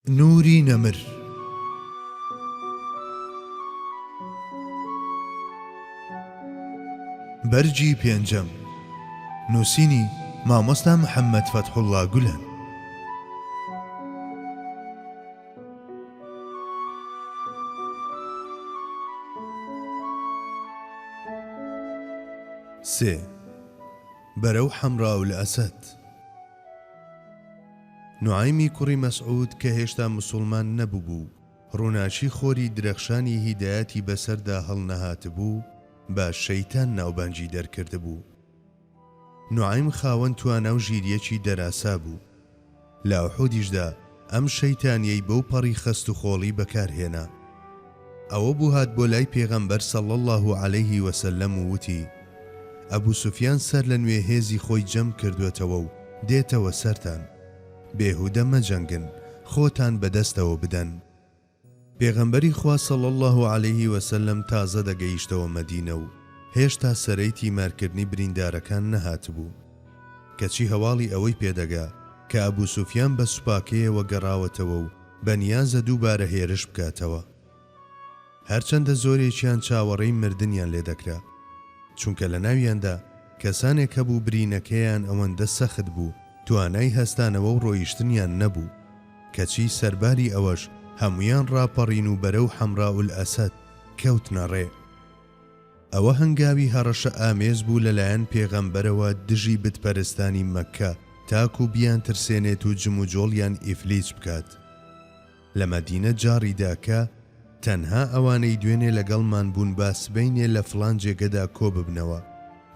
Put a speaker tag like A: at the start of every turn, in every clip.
A: نوری نەمر. بەرگی پێنجەم. نووسینی، مامۆستا محەممەد فەتحوڵڵا گولەن. سێ، بەرەو حەمراولئەسەد. نوعەیمی کوڕی مەسعود کە هێشتا موسوڵمان نەبووبوو و ڕووناکی خۆری درەخشانی هیدایەتی بەسەردا هەڵنەهاتبوو، بە شەیتان ناوبانگی دەرکردبوو. نوعەیم خاوەن توانا و ژیرییەکی دەراسا بوو. لە ئوحودیشدا ئەم شەیتانییەی بەو پەڕی خەست و خۆڵی بەکار هێنا. ئەوە بوو هات بۆ لای پێغەمبەر صلی اللە علیه وسلم و وتی، ئەبو سوفیان سەر لە نوێ هێزی خۆی جەم کردووەتەوە و دێتەوە سەرتان. بێهودە مەجەنگن، خۆتان بە دەستەوە بدەن. پێغەمبەری خوا صلی اللە علیه وسلم تازە دەگەیشتەوە مەدینە و هێشتا سەرەی تیمارکردنی بریندارەکان نەهاتبوو. کەچی هەواڵی ئەوەی پێدەگا کە ئەبو سوفیان بە سوپاکەیەوە گەڕاوەتەوە و بەنیازە دووبارە هێرش بکاتەوە. هەرچەندە زۆرێکیان چاوەڕێی مردنیان لێدەکرا، چونکە لەناویاندا کەسانێک هەبوو برینەکەیان ئەوەندە سەخت بوو توانای هەستانەوە و ڕۆیشتنیان نەبوو، کەچی سەرباری ئەوەش هەموویان ڕاپەڕین و بەرەو حەمرائولئەسەد کەوتنە ڕێ. ئەوە هەنگاوی هەڕەشە ئامێز بوو لەلایەن پێغەمبەرەوە دژی بتپەرستانی مەککە تاکو بیانترسێنێت و جموجۆڵیان ئیفلیج بکات. لە مەدینە جاڕی دا کە، تەنها ئەوانەی دوێنێ لەگەڵمان بوون با سبەینێ لە فڵان جێگەدا کۆببنەوە،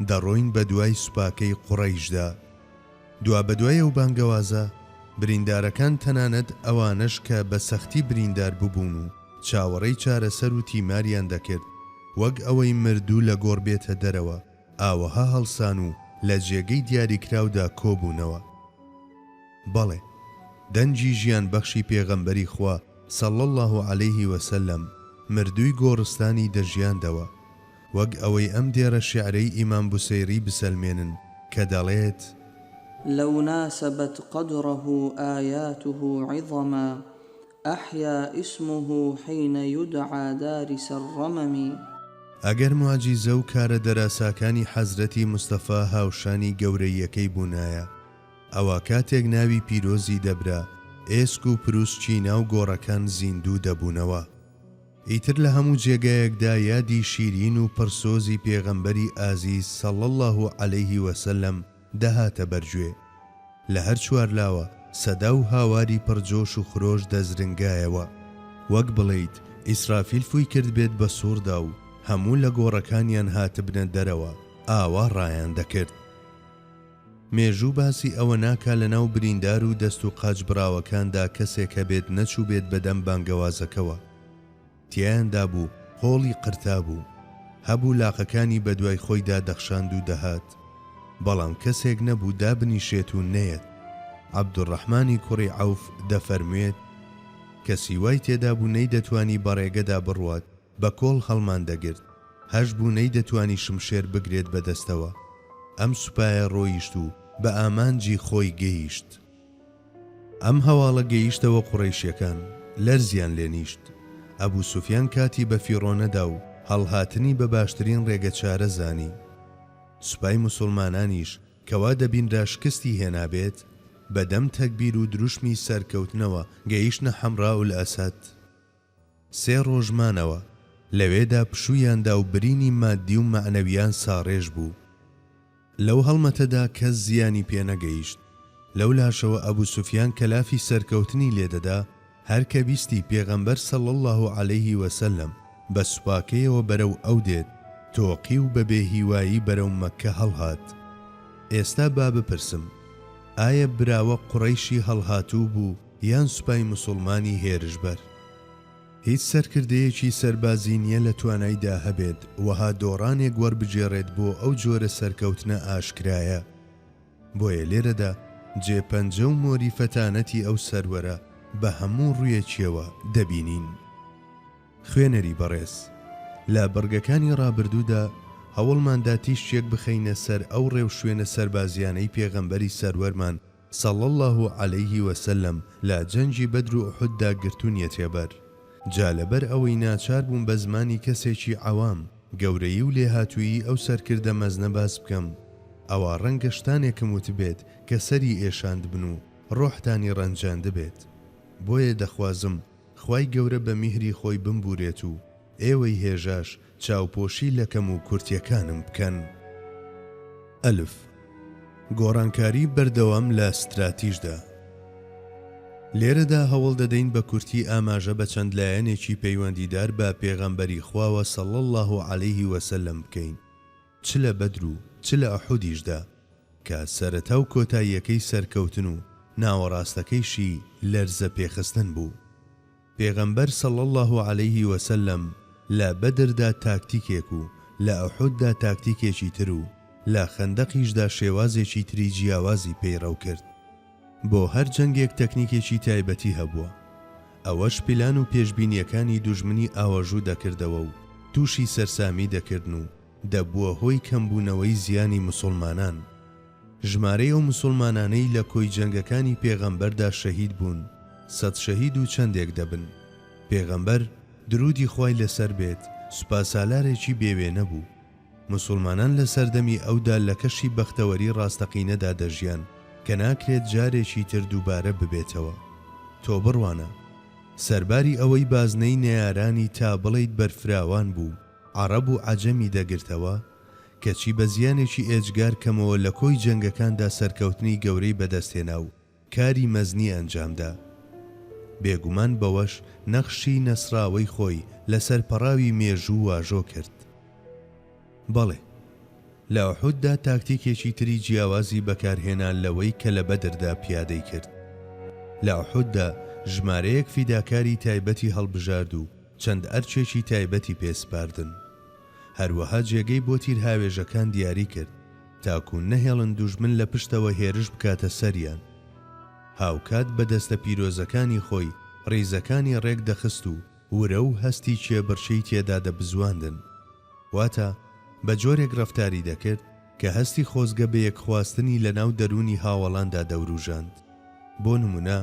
A: دەڕۆین بەدوای سوپاکەی قوڕەیشدا. دوابەدوای ئەو بانگەوازە، بریندارەکان تەنانەت ئەوانەش کە بە سەختی بریندار ببوون و چاوەڕێی چارەسەر و تیماریان دەکرد، وەک ئەوەی مردوو لە گۆڕ بێتە دەرەوە، ئاوەها هەڵسان و لە جێگەی دیاریکراودا کۆبوونەوە. بەڵێ، دەنگی ژیانبەخشی پێغەمبەری خوا، صلی اللە علیه وسلم، مردووی گۆڕستانی دەژیاندەوە. وەک ئەوەی ئەم دێڕە شیعرەی ئیمام بوسەیڕی بسەلمێنن کە دەڵێت.
B: لو ناسبت قدره آیاته عظما احیا اسمه حین یدعی دارس الرمم.
A: ئەگەر موعجیزە و کارە دەراساکانی حەزرەتی مستەفا هاوشانی گەورەییەکەی بوونایە، ئەوا کاتێک ناوی پیرۆزی دەبرا، ئێسک و پروسکی ناو گۆڕەکان زیندوو دەبوونەوە. ئیتر لە هەموو جێگایەکدا یادی شیرین و پڕ سۆزی پێغەمبەری ئازیز صلی اللە علیه وسلم دەهاتە بەر گوێ. لە هەر چوارلاوە سەدا و هاواری پڕ جۆش و خرۆش دەزرنگایەوە. وەک بڵێیت ئیسرافیل فووی کردبێت بە سوڕدا و هەموو لە گۆڕەکانیان هاتبنە دەرەوە، ئاوا ڕایان دەکرد. مێژوو باسی ئەوە ناکا لەناو بریندار و دەست و قاچ بڕاوەکاندا کەسێک هەبێت نەچووبێت بەدەم بانگەوازەکەوە. تیایاندا بوو قۆڵی قرتابوو. هەبوو لاقەکانی بەدوای خۆیدا دەخشاند و دەهات. بەڵام کەسێک نەبوو دابنیشێت و نەیەت. عەبدولڕەحمانی کوڕی عەوف دەفەرموێت، کەسی وای تێدابوو نەیدەتوانی بەڕێگەدا بڕوات، بە کۆڵ هەڵمان دەگرت. هەشبوو نەیدەتوانی شمشێر بگرێت بە دەستەوە. ئەم سوپایە ڕۆیشت و بە ئامانجی خۆی گەیشت. ئەم هەواڵە گەیشتەوە قوڕەیشیەکان، لەرزیان لێ نیشت. ئەبو سوفیان کاتی بە فیڕۆ نەدا و هەڵهاتنی بە باشترین ڕێگەچارە زانی. سوپای موسوڵمانانیش کەوا دەبینرا شکستی هێنابێت، بە دەم تەکبیر و دروشمی سەرکەوتنەوە گەیشتنە حەمرائولئەسەد. سێ ڕۆژ مانەوە، لەوێدا پشوویان دا و برینی ماددی و مەعنەویان ساڕێژ بوو. لەو هەڵمەتەدا کەس زیانی پێ نەگەیشت. لەولاشەوە ئەبو سوفیان کە لافی سەرکەوتنی لێ دەدا، هەر کە بیستی پێغەمبەر صلی اللە علیه و سلم بە سوپاکەیەوە بەرەو ئەو دێت، تۆقی و بە بێ هیوایی بەرەو مەککە هەڵهات. ئێستا با بپرسم، ئایە براوە قوڕەیشی هەڵهاتوو بوو یان سوپای موسوڵمانی هێرشبەر؟ هیچ سەرکردەیەکی سەربازی نیە لە توانایدا هەبێت وەها دۆڕانێک وەربگێڕێت بۆ ئەو جۆرە سەرکەوتنە ئاشکرایە. بۆیە لێرەدا جێ پەنجە و مۆری فەتانەتی ئەو سەروەرە بە هەموو ڕوویەکیەوە دەبینین. خوێنەری بەڕێز، لە بڕگەکانی ڕابردوودا هەوڵماندا تیشکێک بخەینە سەر ئەو ڕێوشوێنە سەربازیانەی پێغەمبەری سەروەرمان. صلی اللە علیه وسلم، لە جەنگی بەدر و ئوحوددا گرتوونیەتیە بەر. جا لەبەر ئەوەی ناچار بووم بە زمانی کەسێکی عەوام گەورەیی و لێهاتوویی ئەو سەرکردە مەزنە باس بکەم، ئەوا ڕەنگە شتانێکم وتبێت کە سەری ئێشاندبن و ڕۆحتانی ڕەنجاندبێت. بۆیە دەخوازم خوای گەورە بە میهری خۆی بمبورێت و ئێوەی هێژاش چاوپۆشی لە کەم و کورتیەکانم بکەن. ئەلف. گۆڕانکاری بەردەوام لە ستراتیژدا. لێرەدا هەوڵ دەدەین بە کورتی ئاماژە بە چەند لایەنێکی پەیوەندیدار بە پێغەمبەری خواوە صلی اللە علیه وسلم بکەین چ لە بەدر و چ لە ئوحودیشدا کە سەرەتا و کۆتاییەکەی سەرکەوتن و ناوەڕاستەکەیشی لەرزە پێخستن بوو. پێغەمبەر صلی اللە علیه وسلم لە بەدردا تاکتیکێک و لە ئوحوددا تاکتیکێکی تر و لە خەندەقیشدا شێوازێکی تری جیاوازی پەیڕەو کرد. بۆ هەر جەنگێک تەکنیکێکی تایبەتی هەبووە. ئەوەش پلان و پێشبینییەکانی دوژمنی ئاوەژوو دەکردەوە و تووشی سەرسامی دەکردن و دەبووە هۆی کەمبوونەوەی زیانی موسوڵمانان. ژمارەی ئەو موسوڵمانانەی لە کۆی جەنگەکانی پێغەمبەردا شەهید بوون، سەت شەهید و چەندێک دەبن. پێغەمبەر، دروودی خوای لەسەر بێت، سوپاسالارێکی بێ وێنە بوو. موسوڵمانان لە سەردەمی ئەودا لە کەشی بەختەوەری ڕاستەقینەدا دەژیان کە ناکرێت جارێکی تر دووبارە ببێتەوە. تۆ بڕوانە. سەرباری ئەوەی بازنەی نەیارانی تا بڵێیت بەرفراوان بوو، عەڕەب و عەجەمی دەگرتەوە، کەچی بە زیانێکی ئێجگار کەمەوە لە کۆی جەنگەکاندا سەرکەوتنی گەورەی بەدەستهێنا و کاری مەزنی ئەنجامدا. بێگومان بەوەش نەخشی نەسڕاوەی خۆی لەسەر پەڕاوی مێژوو واژۆ کرد. بەڵێ، لە ئوحوددا تاکتیکێکی تری جیاوازی بەکارهێنا لەوەی کە لە بەدردا پیادەی کرد. لە ئوحوددا ژمارەیەک فیداکاری تایبەتی هەڵبژارد و چەند ئەرکێکی تایبەتی پێ سپاردن. هەروەها جێگەی بۆ تیرهاوێژەکان دیاری کرد تاکو نەهێڵن دوژمن لە پشتەوە هێرش بکاتە سەریان. هاوکات بە دەستە پیرۆزەکانی خۆی ڕیزەکانی ڕێک دەخست و ورە و هەستی کێبڕکێی تێدا دەبزواندن. واتە بە جۆرێک ڕەفتاری دەکرد کە هەستی خۆزگە بەیەکخواستنی لەناو دەروونی هاوەڵاندا دەوروژاند. بۆ نموونە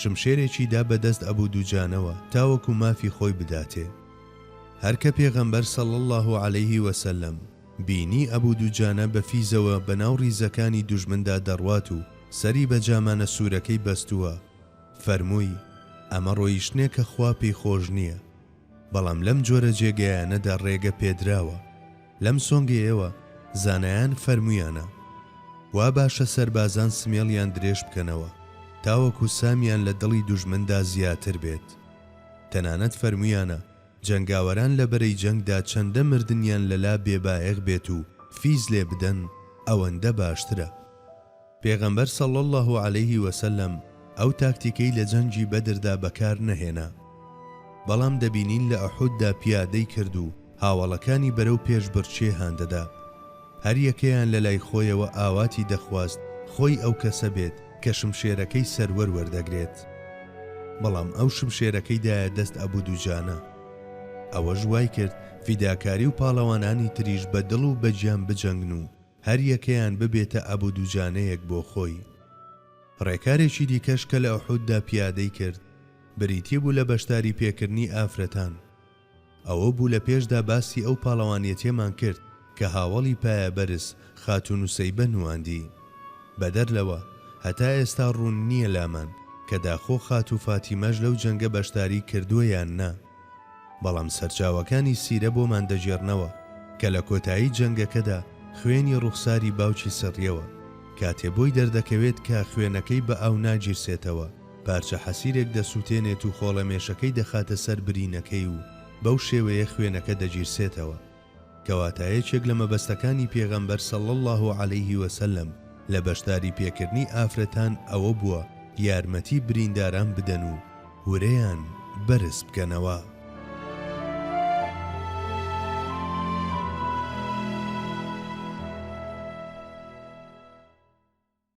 A: شمشێرێکی دا بە دەست ئەبو دوجانەوە تاوەکو مافی خۆی بداتێ. هەر کە پێغەمبەر صلی اللە علیه و سلم بینی ئەبو دوجانە بە فیزەوە بەناو ڕیزەکانی دوژمندا دەڕوات و سەری بە جامانە سوورەکەی بەستووە، فەرمووی، ئەمە ڕۆیشتنێکە خوا پێی خۆش نییە. بەڵام لەم جۆرە جێگەیانەدا ڕێگە پێدراوە. لەم سۆنگەیەوە زانایان فەرموویانە، وا باشە سەربازان سمێڵیان درێژ بکەنەوە تاوەکو سامیان لە دڵی دوژمندا زیاتر بێت. تەنانەت فەرموویانە، جەنگاوەران لە بەرەی جەنگدا چەندە مردنیان لەلا بێبایەخ بێت و فیز لێ بدەن ئەوەندە باشترە. پێغەمبەر صلی اللە علیه وسلم ئەو تاکتیکەی لە جەنگی بەدردا بەکار نەهێنا، بەڵام دەبینین لە ئوحوددا پیادەی کرد و هاوەڵەکانی بەرەو پێشبڕکێ هاندەدا. هەر یەکەیان لەلای خۆیەوە ئاواتی دەخواست خۆی ئەو کەسە بێت کە شمشێرەکەی سەروەر وەردەگرێت. بەڵام ئەو شمشێرەکەی دایە دەست ئەبو دوجانە. ئەوەش وایکرد فیداکاری و پاڵەوانانی تریش بە دڵ و بە گیان بجەنگن و هەر یەکەیان ببێتە ئەبو دوجانەیەک بۆ خۆی. ڕێکارێکی دیکەش کە لە ئوحوددا پیادەی کرد، بریتی بوو لە بەشداری پێکردنی ئافرەتان. ئەوە بوو لە پێشدا باسی ئەو پاڵەوانیەتیەمان کرد کە هاوەڵی پایەبەرز خاتوو نوسەیبە نواندی. بەدەر لەوە، هەتا ئێستا ڕوون نییە لامان کە داخۆ خاتوو فاتیمەش لەو جەنگە بەشداری کردووە یان نا. بەڵام سەرچاوەکانی سیرە بۆمان دەگێڕنەوە کە لە کۆتایی جەنگەکەدا خوێنی ڕوخساری باوکی سڕیەوە، کاتێ بۆی دەردەکەوێت کە خوێنەکەی بە ئاو ناگیرسێتەوە، پارچە حەسیرێک دەسوتێنێت و خۆڵەمێشەکەی دەخاتە سەر برینەکەی و بەو شێوەیە خوێنەکە دەگیرسێتەوە. کەواتە یەکێک لە مەبەستەکانی پێغەمبەر صلی اللە علیه وسلم لە بەشداری پێکردنی ئافرەتان ئەوە بووە یارمەتی برینداران بدەن و ورەیان بەرز بکەنەوە.